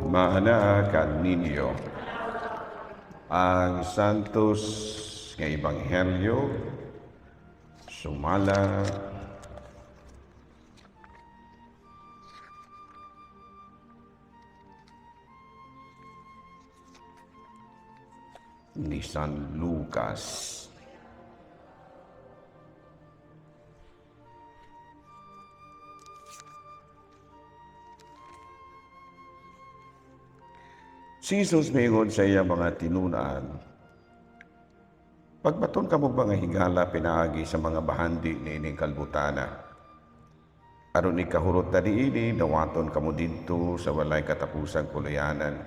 Maana kaninyo. Ang Santos nga Ebanghelyo sumala ni San Lucas. Si Jesus miingon sa iya mga tinun-an, "Pagbaton kamo mga higala pinaagi sa mga bahandi niining kalbutana. Aron ikahurot na niini, dawaton kamo didto sa walay katapusang kuluyanan.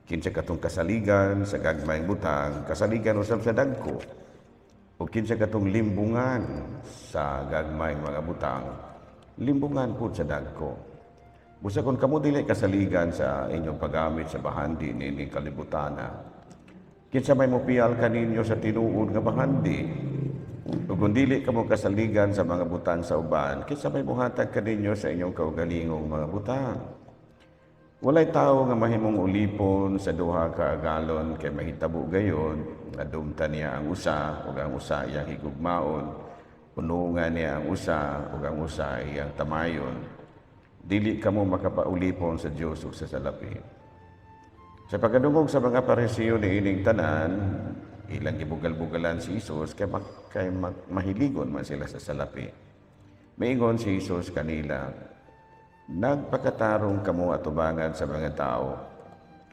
Kinsa katong kasaligan sa gagmayng butang, kasaligan usab sa dagko. O kinsa katong limbungan sa gagmayng mga butang, limbungan pud sa dagko. Busa kung kamo dili kasaligan sa inyong paggamit sa bahandi niining kalibutana, kinsa may mopiyal kaninyo sa tinuod nga bahandi? Ug kung dili kamo kasaligan sa mga butang sa uban, kinsa may muhatag kaninyo sa inyong kaugalingong mga butang? Walay tawo nga mahimong ulipon sa duha ka agalon, kay mahitabo gayon nga dumtan niya ang usa ug ang usa iyang higugmaon, punungan niya ang usa ug ang usa iyang tamayon. Dili kamo makapaulipon sa Dios ug sa salapi." Sa pagkadungog sa mga Pariseo niining tanan, ilang gibugal-bugalan si Isus kay mahiligon man sila sa salapi. Miingon si Isus kanila, "Nagpakatarong kamo atubangan sa mga tao,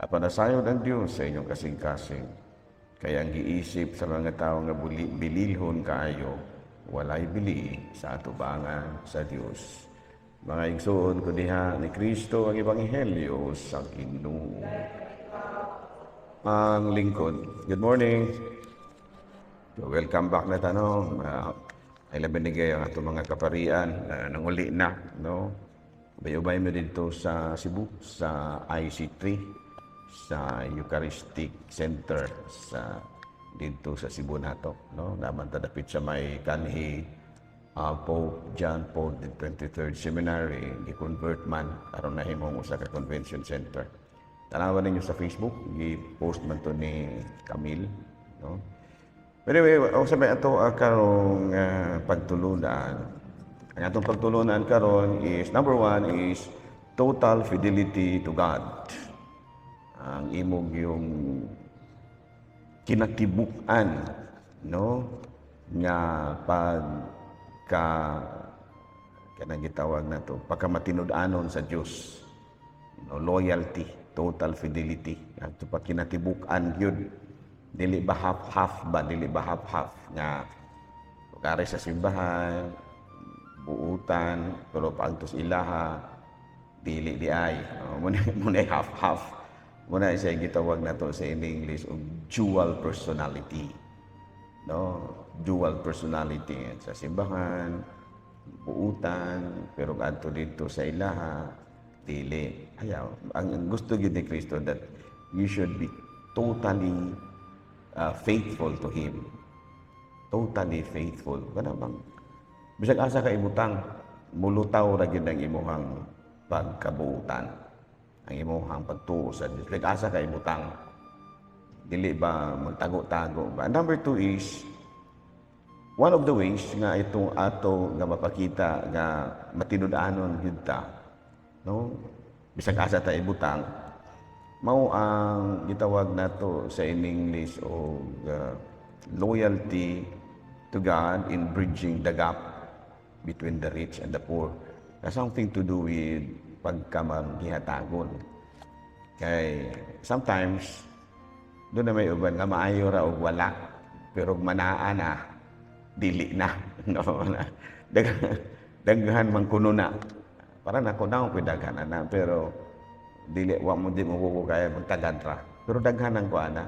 apan nasayod ang Dios sa inyong kasing-kasing. Kaya ang giisip sa mga tao nga bililhon kaayo, walay bili sa atubangan sa Dios." Mga igsoon ko diha ni Kristo ang Ebanghelyo sa Ginoo. Ang lingkod. Good morning. So, welcome back na tanong. Ay labi ni ang atong mga kaparian nanguli na, no? Ubay-ubay mo dito sa Cebu, sa IC3, sa Eucharistic Center sa dito sa Cebu nato, no? Naman ta dapit sa may kanhi Pope John Paul the 23rd Seminary, gi-convert man aron nahimong usa ka convention center. Tanawan ninyo sa Facebook, gi-post man to ni Camille, no? Anyway, sa may ato karong pagtulunan. Ang atong pagtulunan karon is number one is total fidelity to God. Ang imong yung kinatibuk-an, no, nga pagka kanang gitawag nato pagkamatinud-anon sa Dios, no, loyalty, total fidelity, adto pa kinatibuk-an gyud. Dili ba half-half ba, dili ba half-half nga kare sa simbahan buutan pero paagtos ilaha dili di ay, oh, muna muna half-half. Muna siya gitawag nato sa in English og dual personality, no? Dual personality sa simbahan buutan pero adto dito sa ilaha dili. Ayaw. Ang gusto gyud ni Kristo that you should be totally faithful to Him, totally faithful. Kana bang bisag asa ka ibutang, mulutaw ra gyud ang imuhang pagkabuutan, ang imuhang pagtuo sa Dios, bisag asa ka ibutang, dili ba magtago-tago ba. Number two is one of the ways nga itong ato nga mapakita nga matinud-anon gyud ta, no, bisag asa ta ibutang, mao ang gitawag nato sa in English og loyalty to God in bridging the gap between the rich and the poor. Has something to do with pagkamagihatagon. Kay sometimes doon na may uban nga maayo ra og wala, pero og manaa na, dili na, no? Na daghan man kuno na. Para nako na ko daghan na, pero dili wa mo di mo ko kaya magtagad ra, pero daghan ang kuana.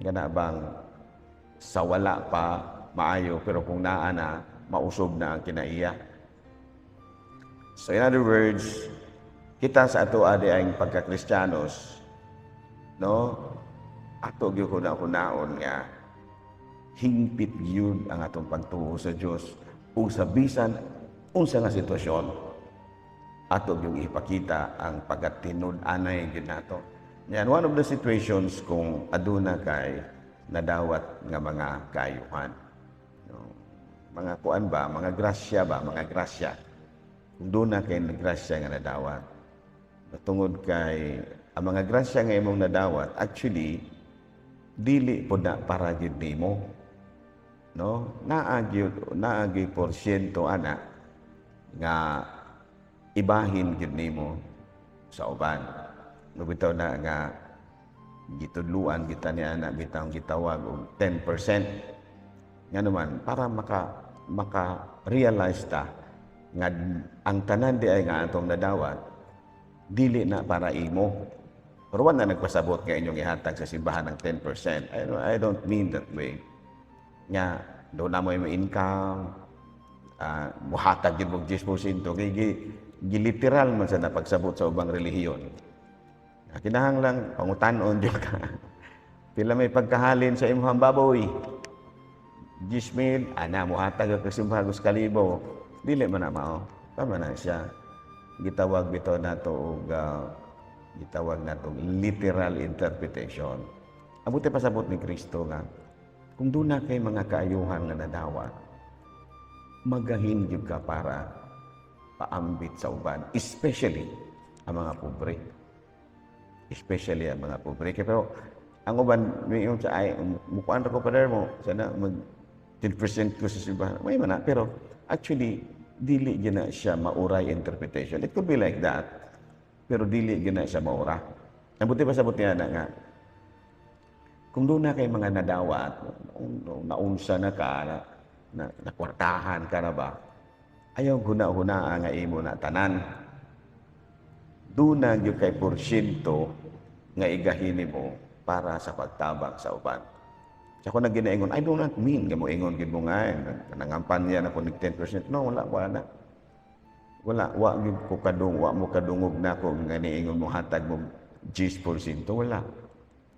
Gana bang sa wala pa maayo, pero kung naa na, mausob na ang kinaiya. So in other words, kita sa ato adi ang pagka-Kristiyanos, no, ato gyud ko na kunaon nga hingpit gyud ang atong pagtuo sa Dios ug sa bisan unsa nga sitwasyon. Ato yung ipakita ang pagkatinud-anay gyud nato. Yan, one of the situations kung aduna kay nadawat nga mga kaayuhan. No? Mga kuan ba, mga grasya ba, mga grasya. Kung duna kay grasya nga nadawat. Tungod kay ang mga grasya nga imong nadawat, actually, dili po na para gyud nimo. No? Naa gyud, naa gyud porsyento ana nga ibahin gyud nimo sa uban. No, bitaw na nga gitudluan kita ni ana bitaw gitawag og 10%. Nga naman para maka realize ta nga ang tanan di ay nga atong nadawat dili na para imo. Pero wala na nagpasabot nga inyong ihatag sa simbahan ng 10%. I don't mean that way. Nga, duna moy income, muhatag gyud mo 10% kay giliteral man sa napagsabot sa ubang relihiyon. Kinahanglan pangutanon jud ka. Pila may pagkahalin sa imong baboy? 10,000, ana, muhatag ka simbahan og kalibo. Dili man na mao. Tama na siya. Gitawag bitaw nato og gitawag nato literal interpretation. Abuti pasabot ni Kristo nga kung duna kay mga kaayuhan nga nadawat, magahin gyud ka para paambit sa uban, especially ang mga pobre. Especially ang mga pobre. Kaya pero ang uban miingon sa ay mukuan ra ko, pader, mo sana mag 10% ko sa simbahan. May man na, pero actually dili gyud na siya mauray interpretation. It could be like that. Pero dili gyud na siya maura. Ang buti pa sa buti na nga kung duna kay mga nadawat, naunsa na ka, na, nakwartahan ka na ba, ayaw huna-huna nga imo na tanan. Duna gyud kay porsyento nga igahin nimo para sa pagtabang sa uban. Sa ako na ginaingon, I do not mean nga mo ingon gid mo nga nangampanya na ko nig 10%. No, wala, wala na. Wala, wa gyud ko kadung, wa mo kadungog na ko nga niingon mo hatag mo 10%. Wala.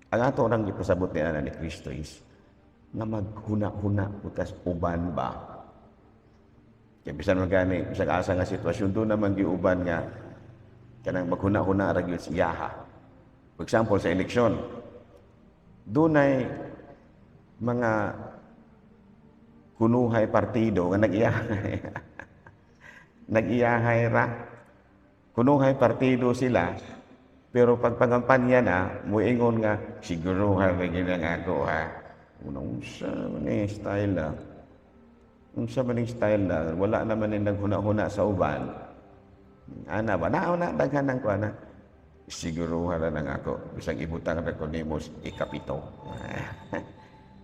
Ang ato orang gipasabot ni ana ni Kristo is nga maghuna-huna utas uban ba. Kaya bisan man gani, bisag asa nga sitwasyon, duna man giuban nga kanang maghuna-huna ra gyud siya. For example, sa eleksyon, dunay mga kunuhay partido nga nag-iyahay. Nag-iyahay ra. Kunuhay partido sila, pero pag pangampanya na, muingon nga, "Siguruhan na gina nga ako ha." Unang unsa man ni style na. Unsa man ni style na, wala naman ni naghuna-huna sa uban. Ana ba? Nauna, daghan ng kuana. "Siguruhan na lang ako. Bisag ibutang ra ko nimo ikapito."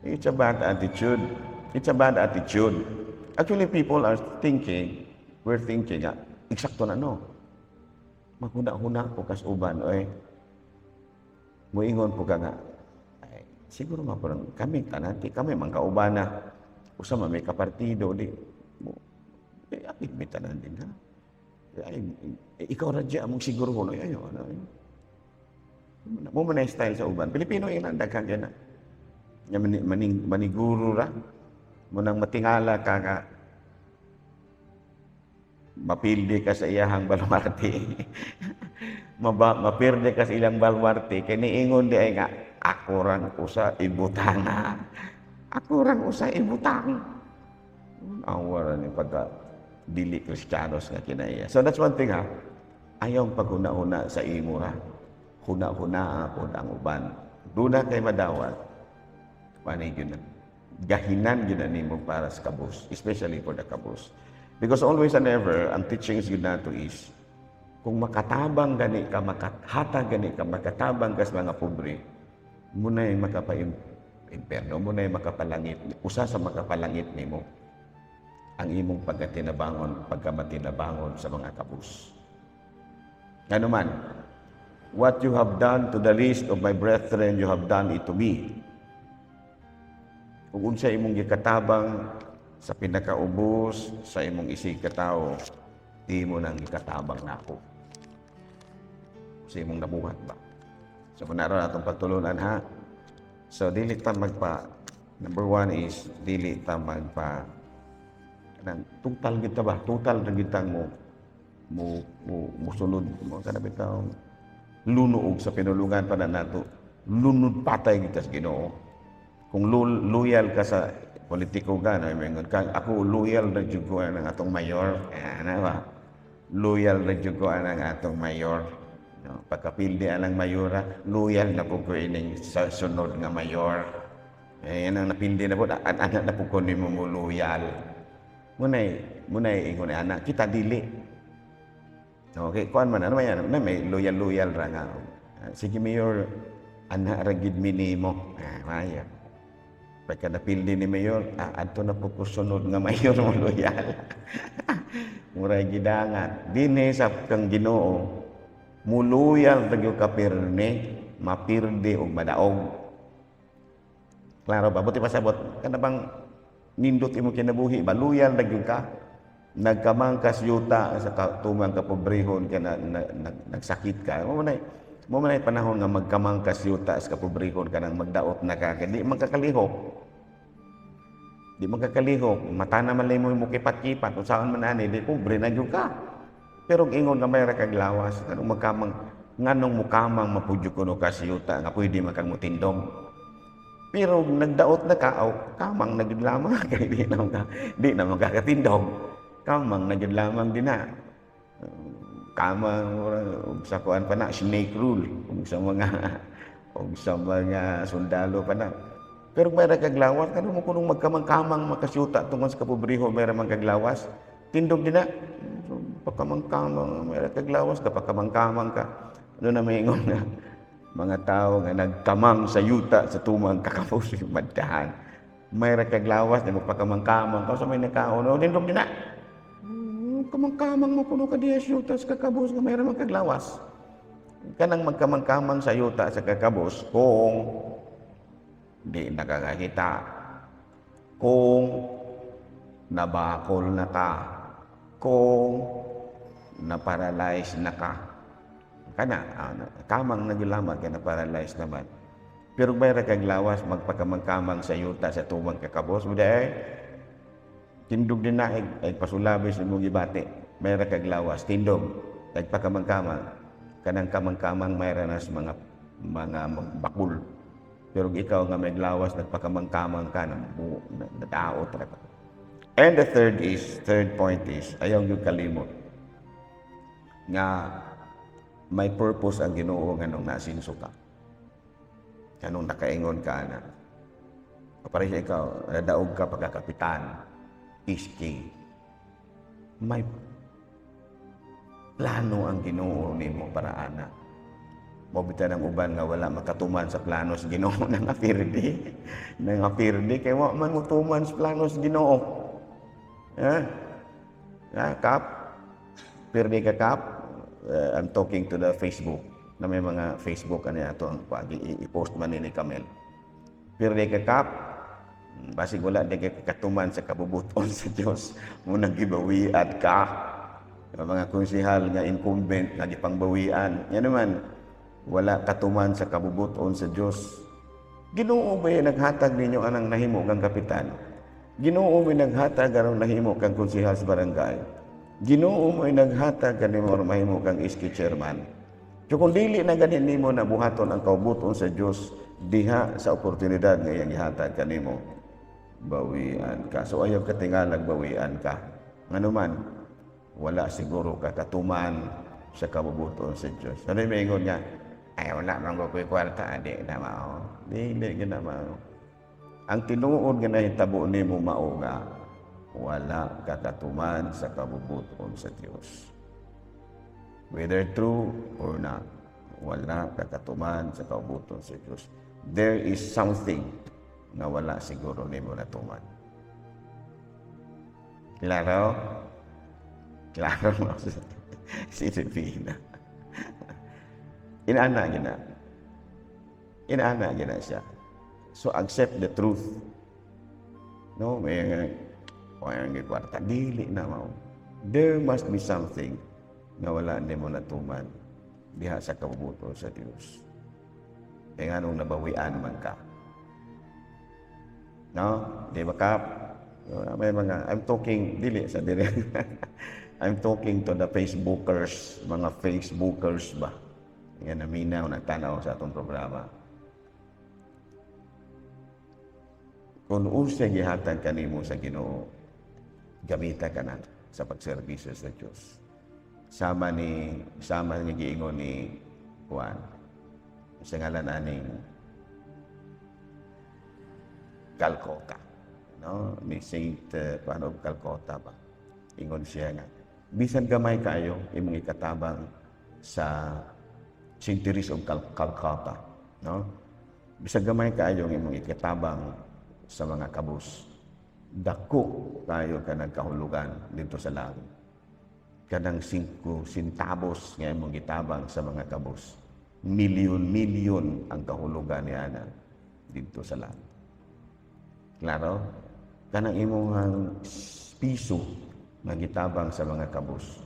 It's a bad attitude. It's a bad attitude. Actually, people are thinking, we're thinking, eksakto na, no. Maghuna-huna ko kas uban, oy. Muingon po ka nga, ay, siguro nga parang kami tanan, di kami man kauban na. Usa man may kapartido, di, mo, eh, apit may tanan din ha. Ay, eh, ikaw radya among siguro ko, ay, ayo, ano, ay. Mo man na style sa uban. Pilipino yun ang daghan dyan na. Nga maniguro ra. Mo nang matingala ka nga mapildi ka sa iyahang baluarte. Mapirde ka sa ilang baluarte kay niingon di ay nga ako rang usa ibutang. Ako rang usa ibutang. Awa ra ni pagka dili Kristiyanos nga kinaiya. So that's one thing ha. Ayaw paghuna-huna sa imo ra. Huna-huna pod ang uban. Duna kay madawat. Manay gyud na. Gahinan gyud na nimo para sa kabus, especially for the kabus. Because always and ever, ang teachings gyud nato is kung makatabang gani ka, makahatag gani ka, makatabang ka sa mga pobre, muna'y makapa-imperno, muna'y makapalangit, usa sa makapalangit nimo ang imong pagkatinabangon, pagkamatinabangon sa mga kabus. Ano man, "What you have done to the least of my brethren, you have done it to me." Kung unsa imong gikatabang sa pinakaubos sa imong isig katawo, di mo nang gikatabang nako. Sa imong nabuhat ba? So, kung naroon atong pagtulunan ha. So, dili ta magpa, number one is, dili ta magpa, kanang total kita ba? Total na gitang mo, Mo mo musunod mo kana bitaw lunoog sa pinulungan pa na nato, lunod patay kita sa Ginoo. Kung loyal ka sa politiko ka na, ingon ka, "Ako loyal na jud ko ang atong mayor." Ana ba, loyal na jud ko ang atong mayor, no? Pagkapildi anang mayora, loyal na po ko ining sa sunod nga mayor. Eh, yan ang napildi na po, anak na po ko nimo mo loyal. Munay ingon anak, kita dili. Okay, kuan man, ano man yan, may loyal-loyal ra nga. "Sige mayor, anak ra gid mi nimo." Ah, mayor. Pagka napildi ni mayor, "Ah, adto na po ko sunod nga mayor mo loyal." Muray gidangat. Dinhi sa kang Ginoo, muluyal ra gyud ka pirne, mapirdi og madaog. Klaro ba? Buti pasabot, kana bang nindot imo kinabuhi, baluyal ra gyud ka. Nagkamangkas yuta sa tumang kapobrehon ka na, nagsakit ka. Mo man panahon nga magkamangkas yuta sa kapobrehon ka nang magdaot na ka, kay di man kakalihok. Di man kakalihok, mata na man mo mo kipat-kipat, unsaon man ani, di pobre na gyud ka. Pero ingon nga may ra kag lawas, anong magkamang, nganong mukamang mapudyo kuno ka sa yuta nga pwede man kang mutindog. Pero nagdaot na ka, aw, kamang na gyud lamang kay di na man kakatindog. Kamang na gyud lamang din na. Kamang ug sa kuan pa na, snake rule ug sa mga sundalo pa na. Pero kung may kag lawas, kano mo kunong magkamang-kamang makasyuta tungkol sa kapobriho, may man kag lawas, tindog din na. So, pagkamang-kamang, may kag lawas ka, pagkamang-kamang ka. Ano na may ingon na mga tao nga nagkamang sa yuta sa tumang kakabos maddahan. May ra kag lawas, di mo pagkamang-kamang ka sa may nakaon, no, tindog din na. Kamang-kamang mo kuno ka diya sa yuta sa kakabos nga may ra man kag lawas. Kanang magkamang-kamang sa yuta sa kakabos kung di nakakakita, kung nabakol na ka, kung na-paralyze na ka. Kana, kamang na gyud lamang kay na-paralyze naman. Pero kung may kag lawas, magpakamang-kamang sa yuta sa tumang kakabos, mo eh, tindog din na, ay pasulabis mo gibati. May kag lawas, tindog, nagpakamang-kamang. Kanang kamang-kamang may na sa mga bakul. Pero ikaw nga may lawas, nagpakamang-kamang ka, na, nadaot ra ka. And the third point is, ayaw yung kalimot nga may purpose ang Ginoo nganong nasinso ka. Nganong nakaingon ka na. Pareha ikaw, nadaog ka pagkakapitan, iski. May plano ang Ginoo nimo para ana. Mao bitaw ng uban nga wala makatuman sa plano sa Ginoo, nangapirdi. Nangapirdi kay wa man motuman sa plano sa Ginoo. Ha? Ha, Kap? Pirdi ka, Kap? I'm talking to the Facebook na may mga Facebook ano ato ang i-post man ni Camel. Pirdi ka, Kap? Basig wala di ka katuman sa kabubuton sa Dios. Mo nang gibawian ka. Yung mga konsehal nga incumbent nga gipangbawian. Yan naman, wala katuman sa kabubuton sa Dios. Ginoo ba yung naghatag ninyo anang nahimo kang kapitan? Ginoo mo naghatag aron nahimo kang konsehal sa barangay? Ginoo mo naghatag kanimo aron mahimo kang SK chairman? So kung dili na ganin nimo na buhaton ang kaubuton sa Dios diha sa oportunidad nga iyang gihatag kanimo, bawian ka. So ayaw katingalag bawian ka. Ngano man, wala siguro ka katuman sa kabubuton sa Dios. Ano yung maingon nga, "Ay, wala man ko ko'y kwarta, di na mao." Di, di na mao. Ang tinuod nga nahitabo nimo mao nga wala ka katuman sa kabubuton sa Dios. Whether true or not, wala ka katuman sa kabubuton sa Dios. There is something nga wala siguro nimo natuman. Klaro? Klaro mo si Divina. Inaana gina. Inaana gina siya. So accept the truth. No, may may kwarta dili na mao. There must be something nga wala nimo natuman diha sa kabubuton sa Dios. Kaya nganong nabawian man ka. No? Di ba, Kap? May mga, I'm talking, dili sa dili. I'm talking to the Facebookers, mga Facebookers ba? Nga naminaw, nagtanaw sa atong programa. Kung unsay gihatag kanimo sa Ginoo, gamita ka na sa pagserbisyo sa Dios. Sama ni giingon ni Juan sa ngalan aning Calcutta, no? Ni Saint Juan of Calcutta ba? Ingon siya nga, bisan gamay kaayo imong ikatabang sa Saint Teresa of Calcutta, no? Bisan gamay kaayo ang imong ikatabang sa mga kabus, dako kayo kanang kahulugan dito sa langit. Kanang 5 centavos nga imong gitabang sa mga kabus, milyon-milyon ang kahulugan niya na dito sa langit. Klaro? Kanang imong piso nga gitabang sa mga kabus,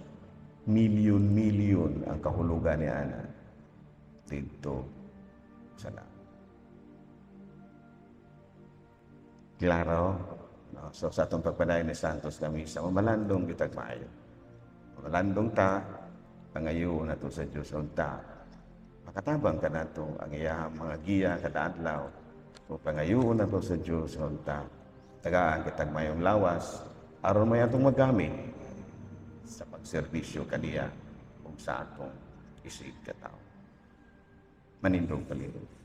milyon-milyon ang kahulugan niya na dito sa langit. Klaro? No? So sa atong pagpadayon ni Santos Camisa, mamalandong kitag maayo. Mamalandong ta, pangayo na to sa Diyos unta. Makatabang ka na to ang iyang mga giya kada adlaw. O pangayo na to sa Diyos unta. Tagaan kitag mayong lawas, aron may atong magamit sa pagserbisyo kaniya ug sa atong isig katao. Manindog palihog.